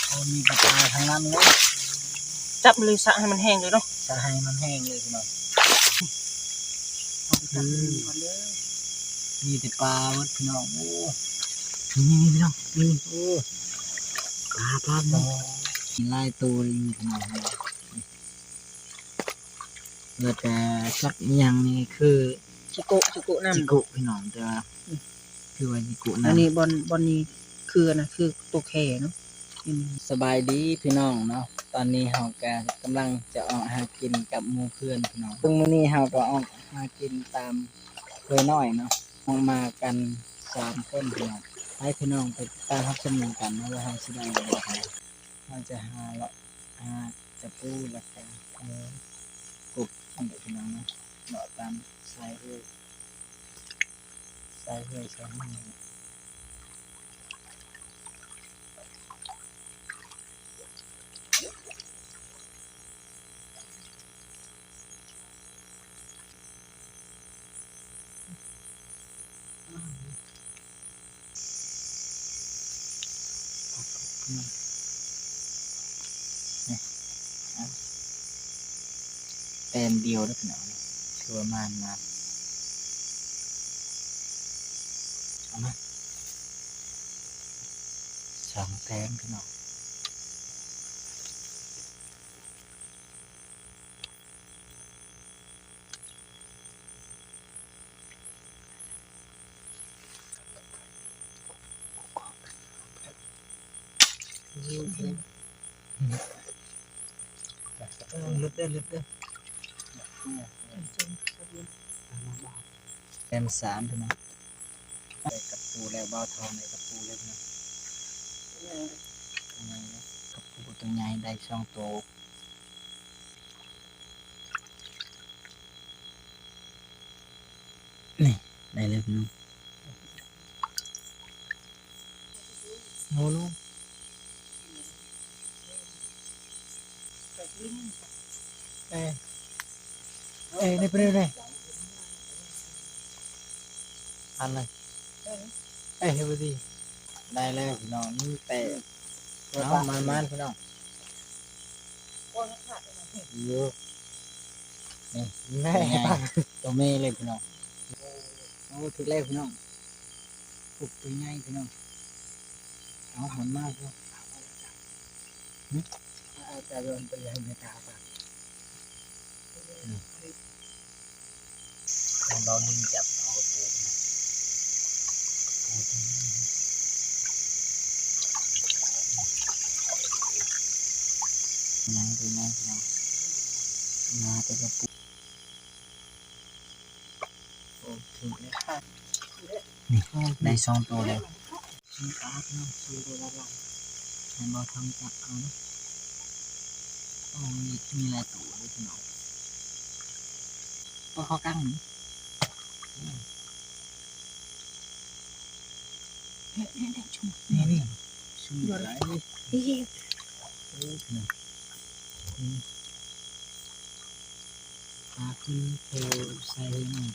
ເອົາມີກະປາທາງນັ້ນເລີຍ ຈັບເລີຍ ສະໃຫ້ມັນແຫ້ງເລີຍເນາະ ສະໃຫ້ມັນແຫ້ງເລີຍພີ່ນ້ອງ. ອືມ ມີແຕ່ປາເບິດພີ່ນ້ອງ. ໂອ້ ນີ້ໆ ພີ່ນ້ອງ ນີ້ ໂອ້ ປາ ປາ ປາ ຫຼາຍໂຕຢູ່ພີ່ນ້ອງ. ແລ້ວກະຈັກອີ່ຫຍັງນີ້ຄື ຊິໂກະ ຊິໂກະນ້ຳ ຊິໂກະພີ່ນ້ອງ ແຕ່ວ່າ ອືມ ຄືວ່າຊິໂກະນ້ຳ. ອັນນີ້ບ່ອນ ບ່ອນນີ້ຄື ອັນນັ້ນຄືໂຕແຄເນາະ. ອືມ ສະບາຍດີພີ່ນ້ອງເນາະ ຕອນນີ້ເຮົາກະກຳລັງຈະອອກຫາກິນກັບໝູ່ເພື່ອນພີ່ນ້ອງ. ເຊິ່ງມື້ນີ້ເຮົາກະອອກຫາກິນຕາມຫ້ວຍນ້ອຍເນາະ ອອກມາກັນສາມຄົນພີ່ນ້ອງ. ໃຫ້ພີ່ນ້ອງໄປຕິດຕາມຮັບຊົມນຳກັນເນາະ ວ່າເຮົາຊິໄດ້ບໍ່. ເຮົາຈະຫາເລາະ ຫາຕະປູ ແລ້ວກະຫາກົບນີ້ພີ່ນ້ອງເນາະ ເລາະຕາມຊາຍຫ້ວຍ ຊາຍຫ້ວຍຊາຍນ້ຳ. ແຕ້ມດຽວເດີພີ່ນ້ອງ ຖືວ່າໝານໆ ເອົາມາ ສອງແຕ້ມພີ່ນ້ອງ. ເລິກເດີ ເລິກເດີ ແຕ້ມສາມພີ່ນ້ອງ. ໄດ້ກະປູແລ້ວ ບ່າວທອງໄດ້ກະປູແລ້ວພີ່ນ້ອງ. ກະປູໂຕໃຫຍ່ໄດ້ສອງໂຕ. ນີ້ ໄດ້ແລ້ວພີ່ນ້ອງ. ໂນໂນ ເອີ ເອີ ນີ້ໄປເລີຍ ອັນນັ້ນ ເອີ ເຮັດບໍ່ດີ. ໄດ້ແລ້ວພີ່ນ້ອງ ມີແຕ່ ເອົາ ມານໆ ພີ່ນ້ອງ. ຢູ່ ນີ້ ແມ່ ໂຕໃຫຍ່ ໂຕແມ່ເລີຍພີ່ນ້ອງ. ໂອ້ ຖືກແລ້ວພີ່ນ້ອງ ກົບໂຕໃຫຍ່ພີ່ນ້ອງ. ເອົາ ມັນມາຢູ່ ຫຶ ເອົາ ຈະເດີນໄປເລີຍ ເມຕາ ໃຫ້ເບົາລິງຈັບເອົາໂຕ ໂຕຕົວນີ້ ຍັງໄປ ຍັງໄປ ມາແຕ່ກະປຸ ໂອເຄ ນີ້ ໄດ້ສອງໂຕແລ້ວ. ມີປາພີ່ນ້ອງ ສອງໂຕຫຼາຍໆ ໃຫ້ບ່າວທອງຈັບເອົາເນາະ. ໂອ້ ມີ ມີຫຼາຍໂຕເດ້ພີ່ນ້ອງ. ໂອ້ ເຂົ້າກັງ ນີ້ ນີ້ ນີ້ ນີ້ ຊຸມ ນີ້ ນີ້ ຊຸມຫຼາຍ ນີ້ ນີ້ ໂອ້ ພີ່ນ້ອງ ນີ້ ປາຂຶ້ນໂຕໃສ່ເລີຍ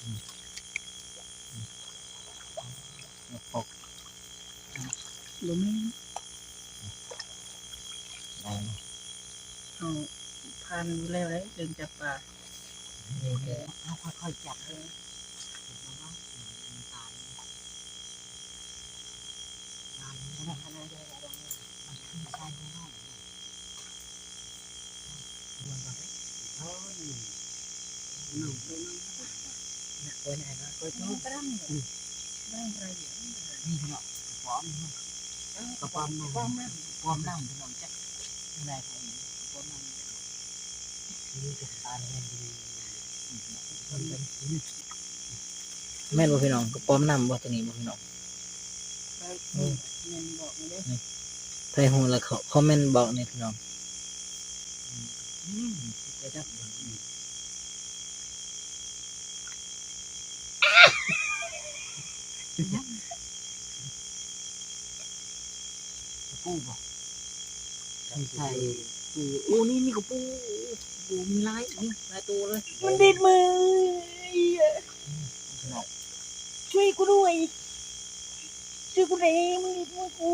ບໍ່ແມ່ນ ເຮົາຜ່ານຢູ່ແລ້ວເດ້ ເລື່ອງຈັບປາ. ເຮົາຄ່ອຍໆຈັບເດີ ແມ່ນບໍ່ພີ່ນ້ອງ? ກະປອມນ້ຳບໍ່ ໂຕນີ້ບໍ່ພີ່ນ້ອງ? ເອີ ແມ່ນບອກແດ່ເດີ ໃຜຮູ້ລະຄອມເມັນບອກແດ່ພີ່ນ້ອງ. ອືມ ກະຈັບ ກະປູບໍ່? ໃສ່ປູ ໂອ້ ນີ້ ນີ້ກະປູ ກະປູມີຫຼາຍ ນີ້ຫຼາຍໂຕເລີຍ ມັນດິດມື ອືມ ຊ່ວຍກູດ້ວຍ ຊ່ວຍກູແດ່ ມັນດິດມືກູ.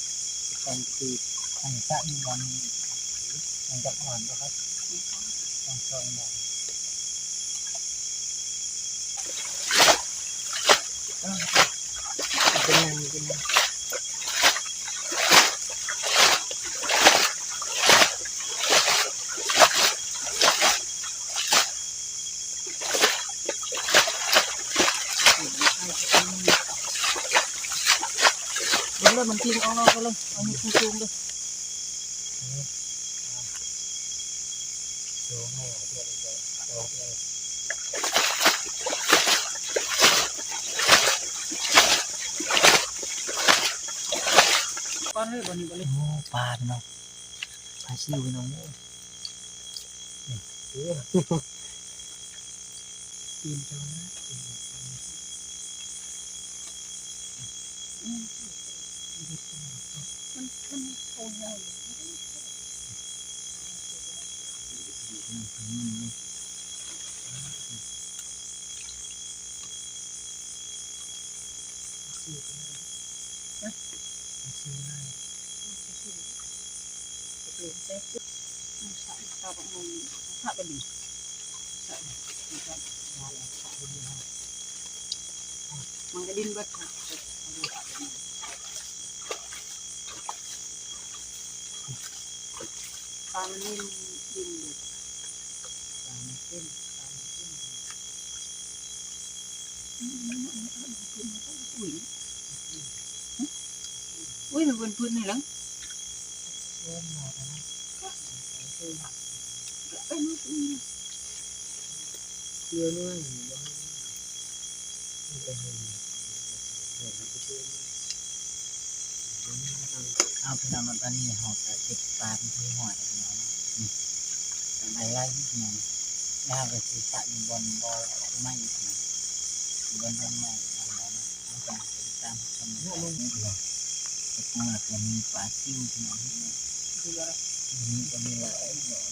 ການຄື ໃຫ້ສະນີ້ມັນ ມັນຈະອ່ອນບໍ່ຄັບ? ຕ້ອງຊ່ອຍໜ້ອຍ. ເປັນຫຍັງ ເປັນຫຍັງ? ເບິ່ງເດີ ມັນຖິ້ມອອກນອກໄປເລີຍ ເອົາຢູ່ສູງໆເດີ. ກ່ອນເລີຍ ບັດນີ້ ບັດນີ້ ໂອ້ ປາພີ່ນ້ອງ ປາຊິວພີ່ນ້ອງເອີຍ. ມັນກະດິນເບິດ ປາມັນເຫຼັ້ນດິນເບິດ ປາມັນເຕັມ ປາມັນເຕັມ. ອຸ້ຍ ອຸ້ຍ ມັນເປັນພືດນີ້ແຫຼະ. ເອົາ ພີ່ນ້ອງເນາະ ຕອນນີ້ເຮົາກະເກັບປາເປັນທີ່ຮຽບຮ້ອຍແລ້ວ ພີ່ນ້ອງເນາະ. ນີ້ ໄດ້ຫຼາຍຢູ່ ພີ່ນ້ອງ ແລ້ວເຮົາກະຊິສະຢູ່ບ່ອນບໍ່ໄມ້ ພີ່ນ້ອງ ບ່ອນບໍ່ໄມ້ ພີ່ນ້ອງເນາະ. ເຮົາກະຕິດຕາມຮັບຊົມກັນໄປເນາະ ພີ່ນ້ອງ. ແຕ່ກະມີປາຊິວ ພີ່ນ້ອງ ນີ້ກະມີຫຼາຍ ພີ່ນ້ອງ.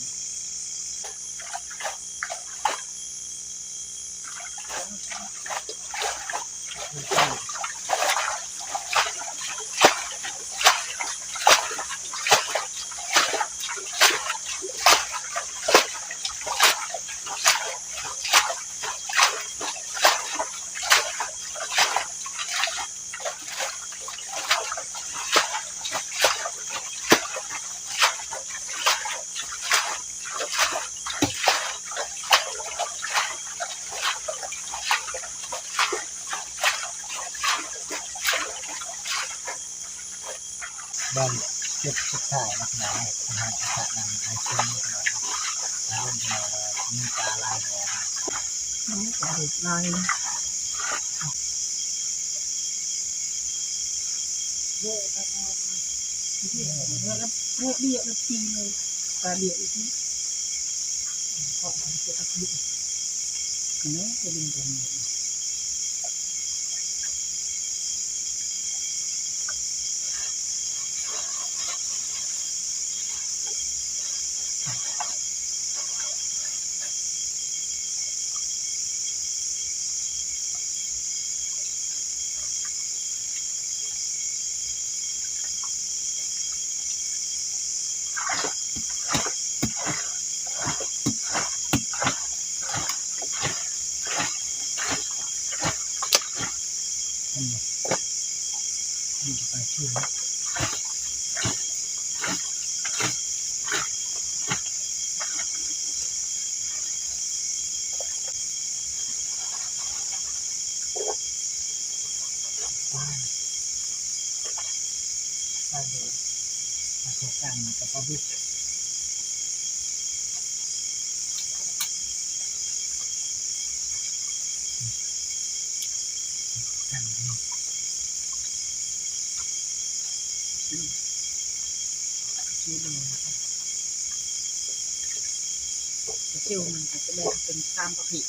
ເ ບ່ອນຈຸດສຸດທ້າຍເນາະ ເຮົາເຮັດສະໜ່ຳໄອຊີເນາະ ແລ້ວເຮົາມີປາຫຼາຍບໍ່? ອືມ ປາຫຼາຍ. ເລາະເລາະເລາະເລາະເລາະເລາະເລາະ ປາເລາະອີກ. ເນາະ ເບິ່ງກັນ. ປາຊິວມັນກໍຈະແບ່ງເປັນສາມປະເພດ.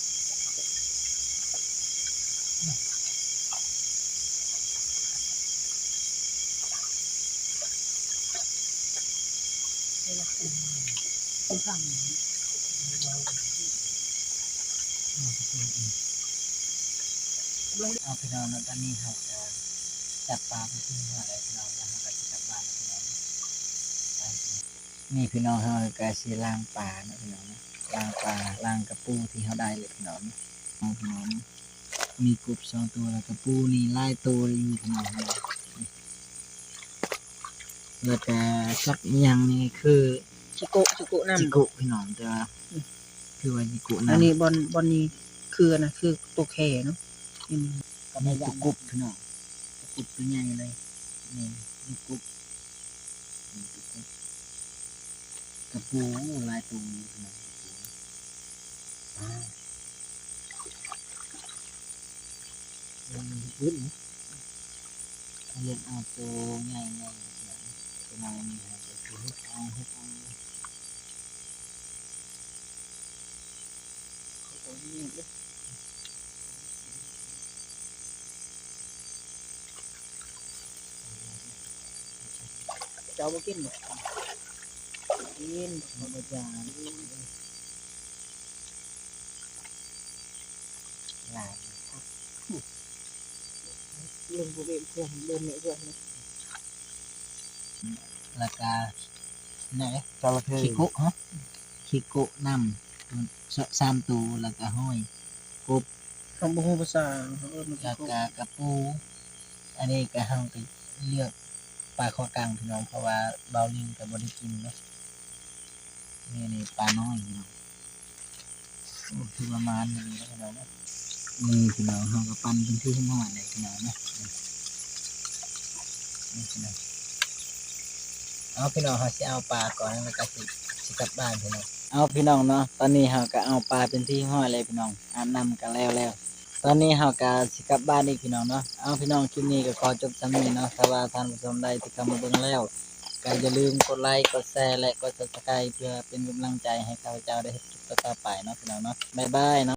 ເອົາ ພີ່ນ້ອງເນາະ ຕອນນີ້ເຮົາກໍຈັບປາໄປເປັນທີ່ຮຽບຮ້ອຍແລ້ວ ພີ່ນ້ອງ ແລ້ວເຮົາກໍຊິກັບບ້ານແລ້ວ ພີ່ນ້ອງ. ນີ້ພີ່ນ້ອງ ເຮົາກໍຊິລ້າງປາເນາະ ພີ່ນ້ອງເນາະ ລ້າງປາ ລ້າງກະປູທີ່ເຮົາໄດ້ເລີຍ ພີ່ນ້ອງເນາະ. ເອົາ ພີ່ນ້ອງ ມີກົບສອງໂຕ ແລ້ວກະປູນີ້ຫຼາຍໂຕຢູ່ ພີ່ນ້ອງເນາະ. ແລ້ວກະສັກອີ່ຫຍັງນີ້ຄື ຊິໂກະ ຊິໂກະນຳ ຊິໂກະ ພີ່ນ້ອງ ແຕ່ວ່າ ອືມ ຄືວ່າຊິໂກະນຳ. ອັນນີ້ບ່ອນ ບ່ອນນີ້ຄື ອັນນັ້ນຄືໂຕແຄເນາະ. ອືມ ມີໂຕກົບ ພີ່ນ້ອງ ໂຕກົບໂຕໃຫຍ່ເລີຍ. ນີ້ ມີກົບ ນີ້ ໂຕກົບ ກະປູຫຼາຍໂຕຢູ່ ພີ່ນ້ອງ. ອືມ ເບິ່ງ ເອົາໂຕໃຫຍ່ໆ ໂຕນ້ອຍນີ້ ເຮົາກໍຊິເຮັດເອົາ ເຮັດເອົາ. ເຈົ້າບໍ່ກິນບໍ່? ກິນ ເຂົາບໍ່ຢາກ. ຫຼາຍຄັກ ລົງບໍ່ເວັນເພື່ອນ ເບິ່ງແມ່ເພື່ອນ. ແລ້ວກະ ແນວໃດ ຈະລະເຂົ້ ຂີ້ໂກະ ຮະ ຂີ້ໂກະນຳ ສາມໂຕ ແລ້ວກະຫອຍ ກົບ ເຮົາບໍ່ຮູ້ພາສາ ເຮົາເອີ້ນວ່າ ແລ້ວກະກະປູ. ອັນນີ້ກະເຮົາກະເລືອກປາຄໍກາງ ພີ່ນ້ອງ ເພາະວ່າບ່າວລິງກະບໍ່ໄດ້ກິນເນາະ. ນີ້ ນີ້ປານ້ອຍ ພີ່ນ້ອງ. ໂອ້ ຖືວ່າມານອີ່ຫຼີເນາະ ພີ່ນ້ອງເນາະ. ນີ້ ພີ່ນ້ອງ ເຮົາກໍປັ່ນເປັນທີ່ຮຽບຮ້ອຍແລ້ວ ພີ່ນ້ອງເນາະ. ນີ້ ນີ້ ພີ່ນ້ອງ ເອົາ ພີ່ນ້ອງ ເຮົາຊິເອົາປາກ່ອນ ແລ້ວກໍຊິ ຊິກັບບ້ານ ພີ່ນ້ອງ. ເອົາ ພີ່ນ້ອງເນາະ ຕອນນີ້ເຮົາກໍເອົາປາເປັນທີ່ຮຽບຮ້ອຍແລ້ວ ພີ່ນ້ອງ ອາບນ້ຳກໍແລ້ວແລ້ວ. ຕອນນີ້ເຮົາກໍຊິກັບບ້ານອີກ ພີ່ນ້ອງເນາະ. ເອົາ ພີ່ນ້ອງ ຄລິບນີ້ກໍຂໍຈົບສ່ຳນີ້ເນາະ. ຖ້າວ່າທ່ານຜູ້ຊົມໃດທີ່ເຂົ້າມາເບິ່ງແລ້ວ ກໍຢ່າລືມກົດໄລ ກົດແຊ ແລະ ກົດ Subscribe ເພື່ອເປັນກຳລັງໃຈໃຫ້ຂ້າພະເຈົ້າໄດ້ເຮັດຄລິບຕໍ່ໆໄປເນາະ ພີ່ນ້ອງເນາະ. ບາຍບາຍເນາະ.